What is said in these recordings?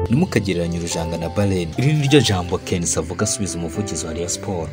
Ntimukagereranye urujanga na baleine. Iri ni ryo jambo KNC avuga asubiza umuvugizi wa Rayon Sports.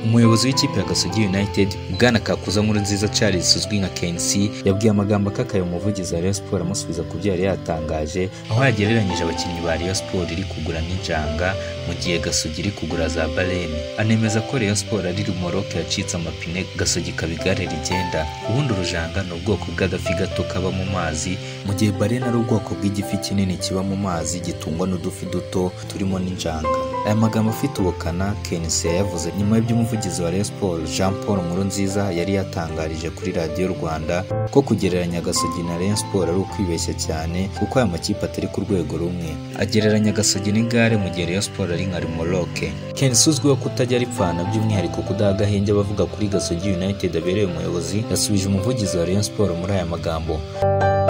Umuyobozi w'ikipe ya Gasogi United, Bwana Kakuza Nkurunziza Charles uzwi nka KNC, yabwiye amagambo akakaye umuvugizi wa Rayon Sports amusubiza ku byo yari yatangaje, aho yagereranyije abakinnyi ba Rayon Sports iri kugura n'injanga mu gihe Gasogi iri kugura za baleine. Anemeza ko Rayon Sports ari rumoroke yacitse amapine, Gasogi ikaba igare rigenda. Ubundi urujanga ni ubwoko bw'agafi gato kaba mu mazi, mu gihe baleine ari ubwoko bw'igifi kinini kiba mu mazi gitungwa n'udufi duto turimo n'injanga. Aya magambo afite ubukana KNC yayavuze nyuma y'ibyo umuvugizi wa Rayon Sports Jean Paul Nkurunziza yari yatangarije kuri Radiyo Rwanda ko kugereranya Gasogi na Rayon Sports ari ukwibeshya cyane, kuko aya makipe atari ku rwego rumwe. Agereranya Gasogi n'igare mu gihe Rayon Sports ari nka remoroke. KNC uzwiho kutajya aripfana, by'umwihariko kudaha agahenge abavuga kuri Gasogi United abereye umuyobozi, yasubije umuvugizi wa Rayon Sports muri aya magambo: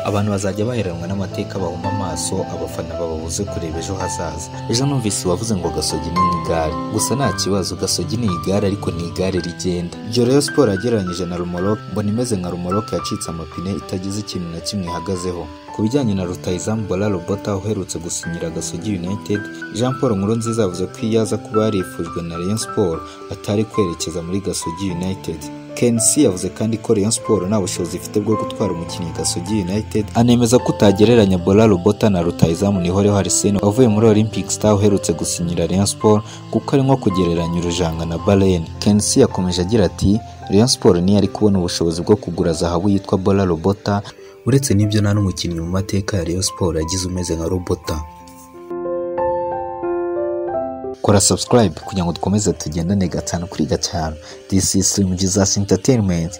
abantu bazajya baheranwa n'amateka bahuma amaso, abafana bababuze kureba ejo hazaza. Ejo numvise wavuze ngo Gasogi ni igare, gusa nta kibazo, Gasogi ni igare ariko ni igare rigenda. Ibyo Rayon Sports yagereranyije na rumoroke, mbona imeze nka rumoroke yacitse amapine itagize ikintu na kimwe ihagazeho. Ku bijyanye na rutahizamu Bola Lobota uherutse gusinyira Gasogi United, Jean Paul Nkurunziza yavuze ko iyo aza kuba yarifujwe na Rayon Sports atari kwerekeza muri Gasogi United. KNC yavuze kandi ko Rayon Sports nta bushobozi ifite bwo gutwara umukinnyi Gasogi United, anemeza ko utagereranya Bola Lobota na rutahizamu Nihoreho Arsene wavuye muri Olympic Star uherutse gusinyira Rayon Sports, kuko ari nko kugereranya urujanga na baleine. KNC yakomeje agira ati Rayon Sports ntiyari kubona ubushobozi bwo kugura zahabu yitwa Bola Lobota, uretse n'ibyo nta n'umukinnyi mu mateka ya Rayon Sports yagize umeze nka Lobota. Kora subscribe kugira ngo dukomeze tugendane 5 kuri 5. This is Slim Jesus Entertainment.